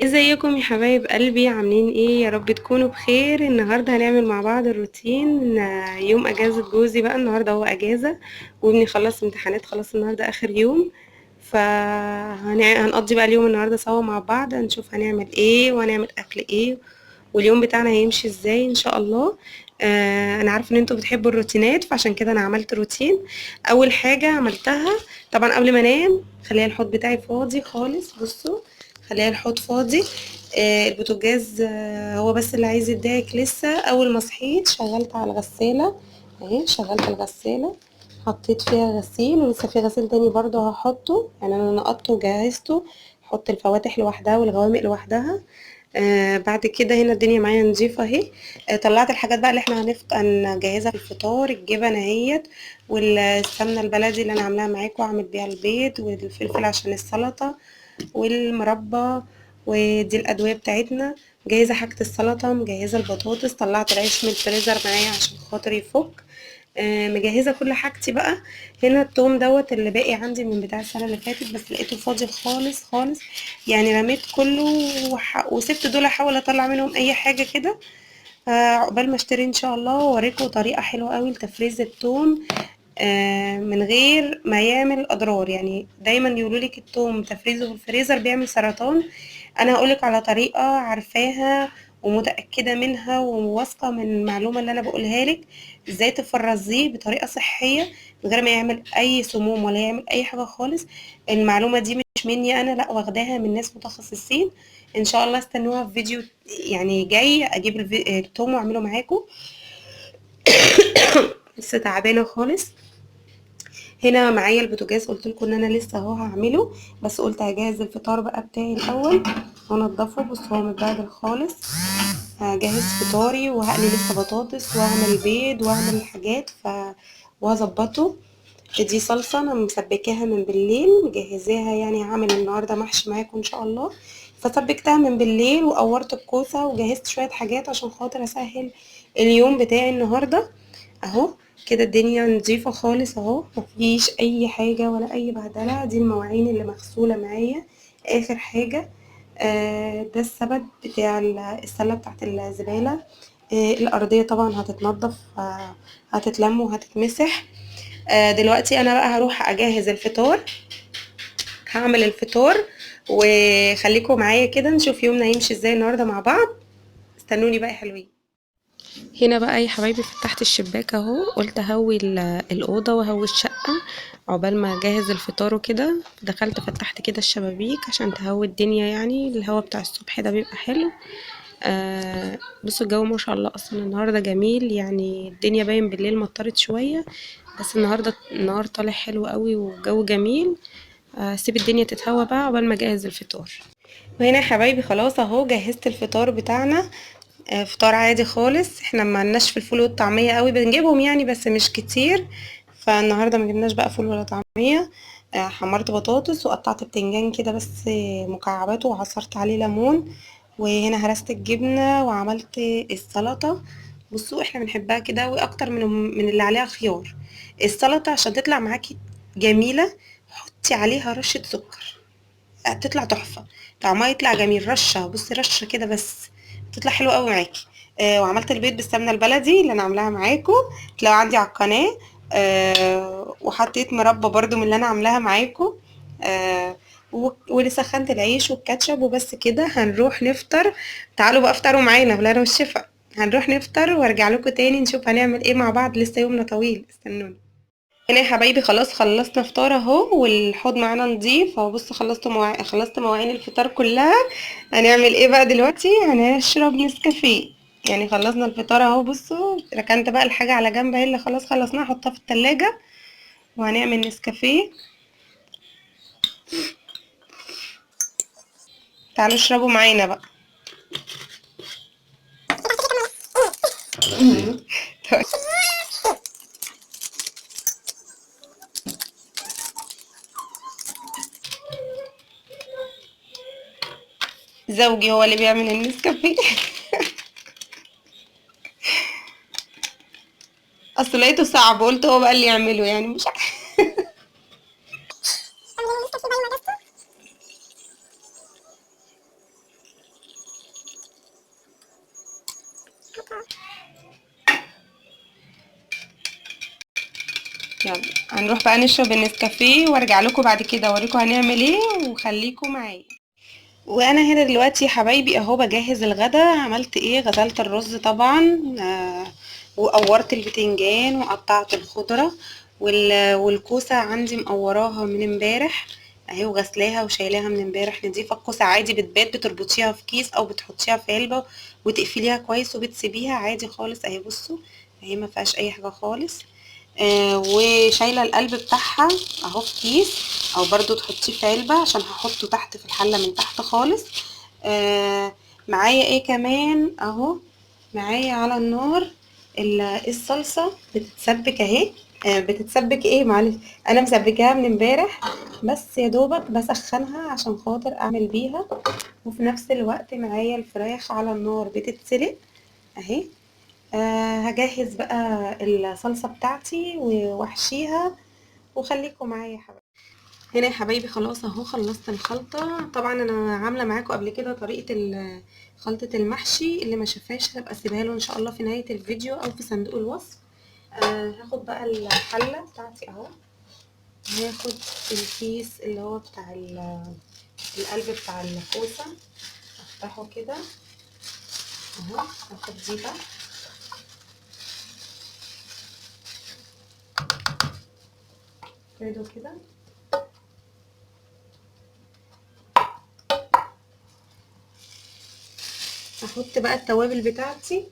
ازيكم يا حبايب قلبي؟ عاملين ايه؟ يا رب تكونوا بخير. النهارده هنعمل مع بعض الروتين، يوم اجازة جوزي بقى. النهارده هو اجازة وابني خلص امتحانات خلاص، النهارده اخر يوم، فهنقضي بقى اليوم النهارده سوا مع بعض، هنشوف هنعمل ايه وهنعمل اكل ايه واليوم بتاعنا هيمشي ازاي ان شاء الله. انا عارفه ان انتوا بتحبوا الروتينات، فعشان كده انا عملت روتين. اول حاجة عملتها طبعا قبل ما انام، خليها الحوض بتاعي فاضي خالص. بصوا خليها الحوض فاضي، البوتاجاز، هو بس اللي عايز يدعك لسه. اول ما صحيت شغلت على الغسالة اهي، شغلت الغسالة حطيت فيها غسيل، ولسه في غسيل تاني برضه هحطه، انا نقطته وجهزته. حط الفواتح لوحدها والغوامق لوحدها. بعد كده هنا الدنيا معايا نظيفة اهي. طلعت الحاجات بقى اللي احنا هنجهزها في الفطار، الجبن اهيت والسمنه البلدي اللي انا عاملاها معاكم، اعمل بيها البيض والفلفل عشان السلطة والمربى، ودي الادوية بتاعتنا. مجهزة حاجة السلطة، مجهزة البطاطس، طلعت العيش من الفريزر معايا عشان خاطر يفك. مجهزة كل حاجتي بقى. هنا التوم دوت اللي باقي عندي من بتاع السنة اللي فاتت، بس لقيته فاضي خالص خالص، رميت كله وسبت دول احاول اطلع منهم اي حاجة كده. عقبال ما اشتري ان شاء الله واوريكم طريقه حلوة قوي لتفريز التوم، من غير ما يعمل اضرار. دايما يقولوا لك التوم تفريزه في الفريزر بيعمل سرطان، انا هقولك على طريقه عارفاها ومتاكده منها وواثقه من المعلومة اللي انا بقولها لك، ازاي تفرزيه بطريقة صحية من غير ما يعمل اي سموم ولا يعمل اي حاجة خالص. المعلومة دي مش مني انا، لا واخداها من ناس متخصصين. ان شاء الله استنوها في فيديو جاي، اجيب التوم واعمله معاكم. لسه تعبانة خالص. هنا معايا البوتاجاز، قلت لكم ان انا لسه اهو هعمله، بس قلت هجهز الفطار بقى بتاعي الاول وانضفه. بص هو متبهدل خالص. هجهز فطاري وهقلي لسه بطاطس واعمل بيض واعمل حاجات وهظبطه. دي صلصه انا مسبكاها من بالليل، مجهزاها، هعمل النهارده محشي معاكم ان شاء الله، فسبكتها من بالليل وقورت الكوسه وجهزت شوية حاجات عشان خاطر اسهل اليوم بتاعي النهارده. اهو كده الدنيا نظيفة خالص اهو، مفيش اي حاجة ولا اي بهدله. دي المواعين اللي مغسوله معايا اخر حاجة. ده السبت بتاع السلة بتاعت الزبالة. الارضية طبعا هتتنضف، هتتلم وهتتمسح. دلوقتي انا بقى هروح اجهز الفطار، هعمل الفطار وخليكم معايا كده نشوف يومنا هيمشي ازاي النهارده مع بعض. استنوني بقى يا حلوين. هنا بقى يا حبايبي فتحت الشباك اهو، قلت اهوي الاوضة وهوي الشقة عقبال ما اجهز الفطار وكده. دخلت فتحت كده الشبابيك عشان تهوي الدنيا، الهوا بتاع الصبح ده بيبقى حلو. بصوا الجو ما شاء الله اصلا النهارده جميل، الدنيا باين بالليل مطرت شوية، بس النهارده النهار طالع حلو قوي والجو جميل. سيب الدنيا تتهوى بقى عقبال ما اجهز الفطار. وهنا يا حبايبي خلاص اهو جهزت الفطار بتاعنا. فطار عادي خالص، احنا ما لناش في الفول والطعميه قوي، بنجيبهم بس مش كتير، فالنهارده ما جبناش بقى فول ولا طعميه. حمرت بطاطس وقطعت بتنجان كده بس مكعبات وعصرت عليه ليمون، وهنا هرست الجبنة وعملت السلطة. بصوا احنا بنحبها كده قوي اكتر من اللي عليها خيار. السلطة عشان تطلع معاكي جميلة حطي عليها رشه سكر، هتطلع تحفة، طعمها يطلع جميل. رشه، بصي رشه كده بس تطلع حلوة قوي معاكي. وعملت البيض بالسمنه البلدي اللي انا عاملاها معاكم، تلاقوها عندي على القناة. وحطيت مربى برده من اللي انا عاملاها معاكم. ولسخنت العيش والكاتشب وبس كده. هنروح نفطر، تعالوا بقى افطروا معانا بالهنا والشفا. هنروح نفطر وارجع لكم تاني نشوف هنعمل ايه مع بعض، لسه يومنا طويل، استنوني. هنا يا حبايبي خلاص خلصنا فطار اهو، والحوض معانا نضيف اهو. بصوا خلصت مواعين الفطار كلها. هنعمل ايه بقى دلوقتي؟ هنشرب نسكافيه. خلصنا الفطار اهو. بصوا ركنت بقى الحاجة على جنب اهي اللي خلاص خلصناها، احطها في التلاجة وهنعمل نسكافيه. تعالوا اشربوا معانا بقى. طيب. زوجي هو اللي بيعمل النسكافيه. اصل لقيته صعب قلت هو بقى اللي يعمله، مش عارفه. يلا هنروح بقى نشرب النسكافيه وارجع لكم بعد كده اوريكم هنعمل ايه، وخليكم معايا. وانا هنا دلوقتي يا حبايبي اهو بجهز الغدا. عملت ايه؟ غسلت الرز طبعا، وقورت البتنجان وقطعت الخضرة والكوسه عندي مقوراها من امبارح اهي، وغسلاها وشايلاها من امبارح نضيفه. الكوسه عادي بتبات، بتربطيها في كيس او بتحطيها في علبة وتقفليها كويس وبتسيبيها عادي خالص اهي. بصوا اهي ما فيهاش اي حاجة خالص. وشايله القلب بتاعها اهو في كيس، او برضو تحطيه في علبة عشان هحطه تحت في الحلة من تحت خالص. معايا ايه كمان اهو، معايا على النار الصلصه بتتسبك اهي. بتتسبك ايه؟ معلش انا مسبكاها من امبارح، بس يا دوبك بسخنها عشان خاطر اعمل بيها. وفي نفس الوقت معايا الفراخ على النار بتتسلق اهي. هجهز بقى الصلصة بتاعتي واحشيها، وخليكم معايا يا حبايبي. هنا يا حبايبي خلاص اهو خلصت الخلطة. طبعا انا عاملة معاكم قبل كده طريقة خلطة المحشي، اللي ما شافهاش هبقى اسيبها له ان شاء الله في نهاية الفيديو او في صندوق الوصف. هاخد بقى الحلة بتاعتي اهو، هاخد الكيس اللي هو بتاع القلب بتاع الكوسة، افتحه كده اهو، هاخد دي بقى افرده كده. احط بقى التوابل بتاعتي،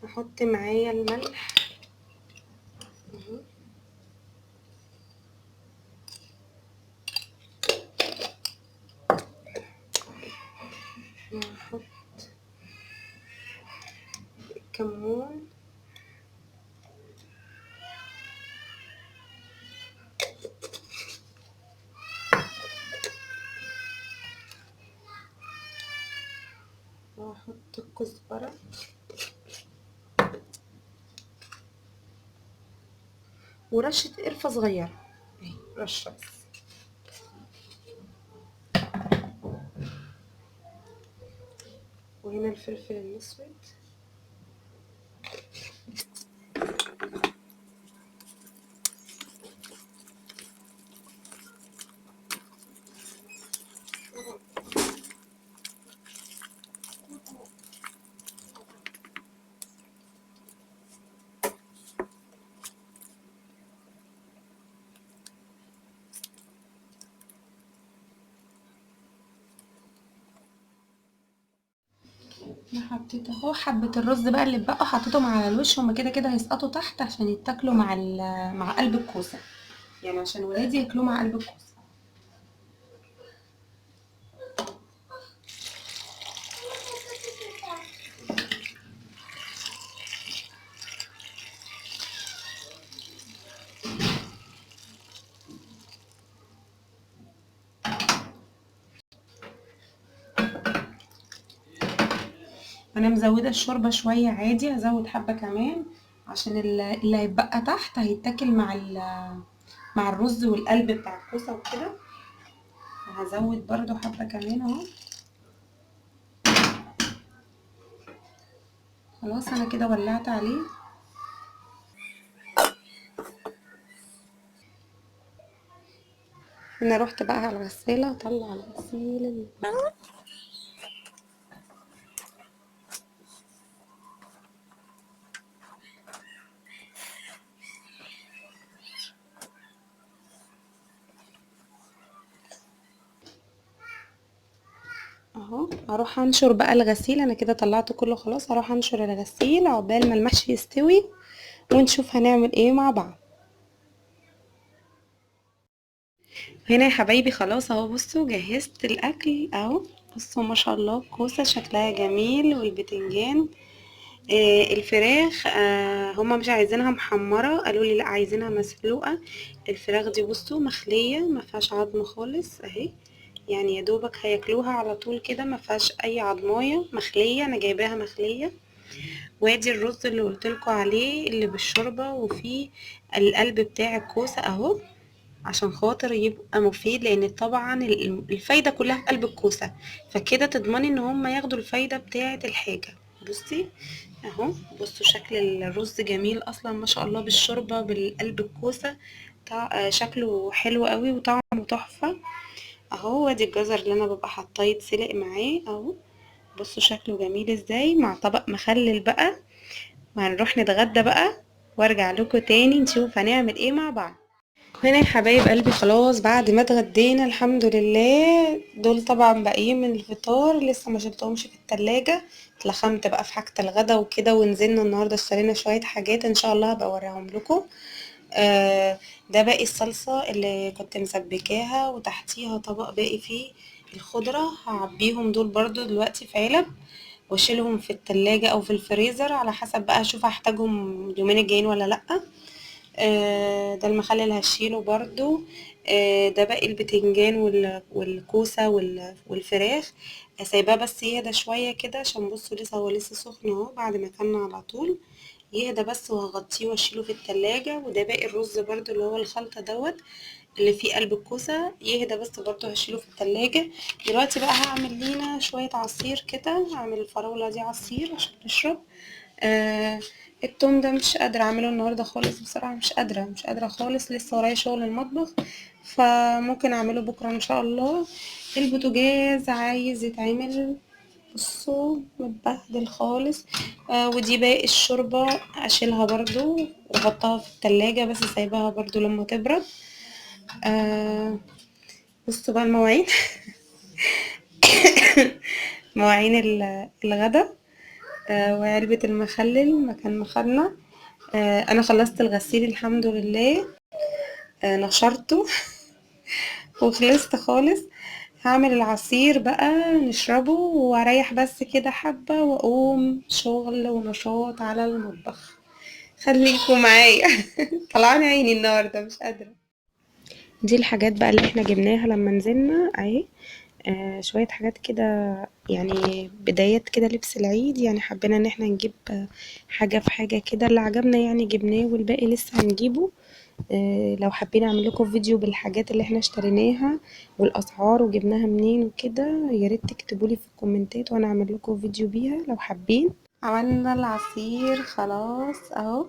احط معايا الملح اهو، واحط الكمون، واحط الكزبرة، ورشة قرفة صغيرة اهي، رشة بس. وهنا الفلفل الاسود، انا حطيت اهو حبة الرز بقى اللي اتبقوا حطيتهم على الوش، هما كده كده هيسقطوا تحت عشان يتاكلوا مع قلب الكوسة، يعني عشان ولادي ياكلوه مع قلب الكوسة. انا مزوده الشوربة شوية عادي، هزود حبه كمان عشان اللي هيتبقى تحت هيتاكل مع الرز والقلب بتاع الكوسه وكده. هزود برضو حبه كمان اهو. خلاص انا كده ولعت عليه. انا رحت بقى على الغسالة اطلع الغسيل. اهو هروح انشر بقى الغسيل، انا كده طلعته كله خلاص. هروح انشر الغسيل عقبال ما المحشي يستوي ونشوف هنعمل ايه مع بعض. هنا يا حبايبي خلاص اهو، بصوا جهزت الاكل اهو. بصوا ما شاء الله الكوسه شكلها جميل، والبتنجان، الفراخ هما مش عايزينها محمرة، قالوا لي لا عايزينها مسلوقة. الفراخ دي بصوا مخليه ما فيهاش عظم خالص اهي، يعني يا دوبك هياكلوها على طول كده، ما فيهاش اي عظمايه، مخليه، انا جايباها مخليه. وادي الرز اللي قلت لكم عليه اللي بالشوربه، وفيه القلب بتاع الكوسه اهو. عشان خاطر يبقى مفيد، لان طبعا الفايدة كلها في قلب الكوسه، فكده تضمني ان هم ياخدوا الفايدة بتاعه الحاجة. بصي اهو، بصوا شكل الرز جميل اصلا ما شاء الله، بالشوربه بالقلب الكوسه شكله حلو قوي وطعمه تحفة اهو. ادي الجزر اللي انا ببقى حاطاه يتسلق معاه اهو، بصوا شكله جميل ازاي، مع طبق مخلل بقى. وهنروح نتغدى بقى وارجع لكم تاني نشوف هنعمل ايه مع بعض. هنا يا حبايب قلبي خلاص بعد ما اتغدينا الحمد لله، دول طبعا باقيين من الفطار لسه ما شلتهمش في التلاجة، اتلخمت بقى في حاجة الغدا وكده، ونزلنا النهارده اشترينا شوية حاجات ان شاء الله هبقى اوريهم لكم. ده باقي الصلصة اللي كنت مسبكاها، وتحتيها طبق باقي فيه الخضرة، هعبيهم دول برضو دلوقتي في علب واشيلهم في التلاجة او في الفريزر على حسب بقى، اشوف هحتاجهم اليومين الجايين ولا لأ. ده المخلل هشيله برضو. ده باقي البتنجان والكوسة والفراخ، سايباه بس يهدى شوية كده عشان بصوا لسه هو لسه سخن اهو بعد ما كنا على طول، يهدى بس وهغطيه واشيله في التلاجة. وده باقي الرز برضو اللي هو الخلطة دوت اللي فيه قلب الكوسة، يهدى بس برضو هشيله في التلاجة. دلوقتي بقى هعمل لينا شوية عصير كده، هعمل الفراولة دي عصير عشان نشرب. التوم ده مش قادرة اعمله النهاردة خالص بصراحة، مش قادرة خالص، لسه ورايا شغل المطبخ، فممكن اعمله بكرة ان شاء الله. البوتاجاز عايز يتعمل، بصوا متبهدل خالص. ودي باقي الشوربة اشيلها برضو واحطها في التلاجة، بس سايباها برضو لما تبرد. بصوا بقى المواعين مواعين الغدا، وعلبة المخلل مكان ما خدنا. انا خلصت الغسيل الحمد لله، نشرته وخلصت خالص. هعمل العصير بقى نشربه واريح بس كده حبة، واقوم شغل ونشاط على المطبخ. خليكم معايا طلعان عيني النهارده مش قادرة. دي الحاجات بقى اللي احنا جبناها لما نزلنا اهي، شوية حاجات كده يعني بدايات كده لبس العيد، يعني حبينا ان احنا نجيب حاجة في حاجة كده، اللي عجبنا يعني جبناه والباقي لسه هنجيبه. لو حابين اعمل لكم فيديو بالحاجات اللي احنا اشتريناها والاسعار وجبناها منين وكده، يا ريت تكتبوا لي في الكومنتات وانا اعمل لكم فيديو بيها لو حابين. عملنا العصير خلاص اهو،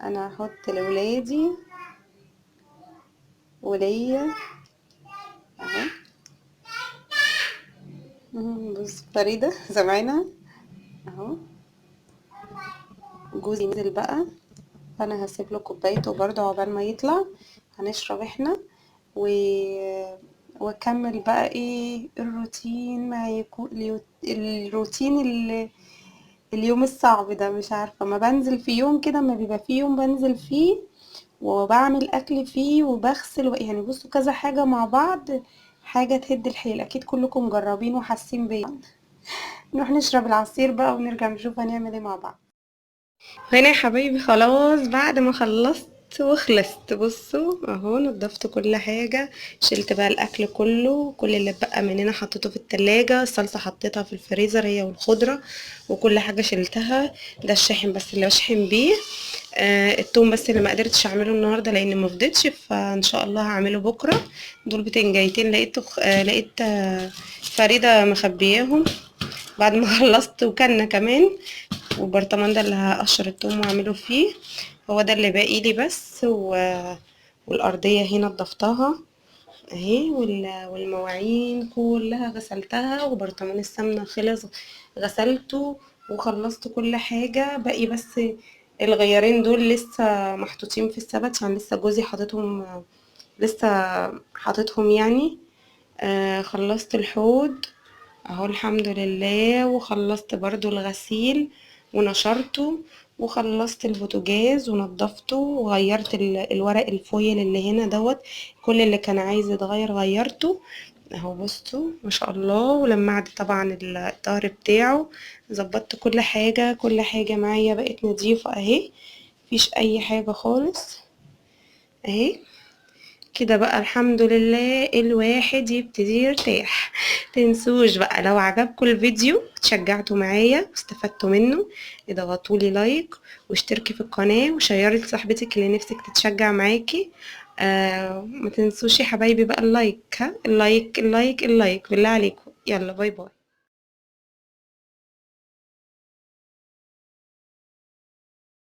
انا هحط لولادي وليا اهو. بص فريدة سامعينها اهو، جوزي نزل بقى فانا هسيب له كوبايته برضه عقبال ما يطلع، هنشرب احنا واكمل بقى ايه الروتين معاكم، الروتين اليوم الصعب ده. مش عارفه، ما بنزل في يوم كده، ما بيبقى في يوم بنزل فيه وبعمل اكل فيه وبغسل يعني بصوا كذا حاجة مع بعض، حاجة تهد الحيل. اكيد كلكم مجربين وحاسين بيا. نروح نشرب العصير بقى ونرجع نشوف هنعمل ايه مع بعض. هنا يا حبايبي خلاص بعد ما خلصت وخلصت، بصوا اهو نضفت كل حاجة، شلت بقى الاكل كله، كل اللي اتبقى مننا حطيته في التلاجة، الصلصة حطيتها في الفريزر هي والخضرة وكل حاجة شلتها. ده الشاحن بس اللي بشحن بيه، التوم بس اللي ما قدرتش اعمله النهارده لان ما فضيتش، فان شاء الله هعمله بكره. دول بتنجايتين لقيت فريدة مخبياهم بعد ما خلصت، وكلنا كمان. والبرطمان ده اللي هقشر التوم واعمله فيه، هو ده اللي باقي لي بس. والارضيه هنا نضفتها اهي، والمواعين كلها غسلتها، وبرطمان السمنة خلص غسلته وخلصت كل حاجة. باقي بس الغيارين دول لسه محطوطين في السبت، عشان لسه جوزي حاططهم، لسه حاططهم يعني. خلصت الحوض اهو الحمد لله، وخلصت برضو الغسيل ونشرته، وخلصت البوتاجاز ونضفته، وغيرت الورق الفويل اللي هنا دوت، كل اللي كان عايز يتغير غيرته اهو. بصوا ما شاء الله. ولمعت طبعا الظهر بتاعه، ظبطت كل حاجة، كل حاجة معايا بقت نظيفة اهي، مفيش اي حاجة خالص اهي كده بقى الحمد لله. الواحد يبتدي يرتاح. تنسوش بقى لو عجبكم الفيديو اتشجعتوا معايا واستفدتوا منه، اضغطوا لي like واشتركي في القناة وشيري لصاحبتك اللي نفسك تتشجع معاكي. ما تنسوش يا حبايبي بقى ال like، ها ال like ال like ال like بالله عليكم. يلا bye bye.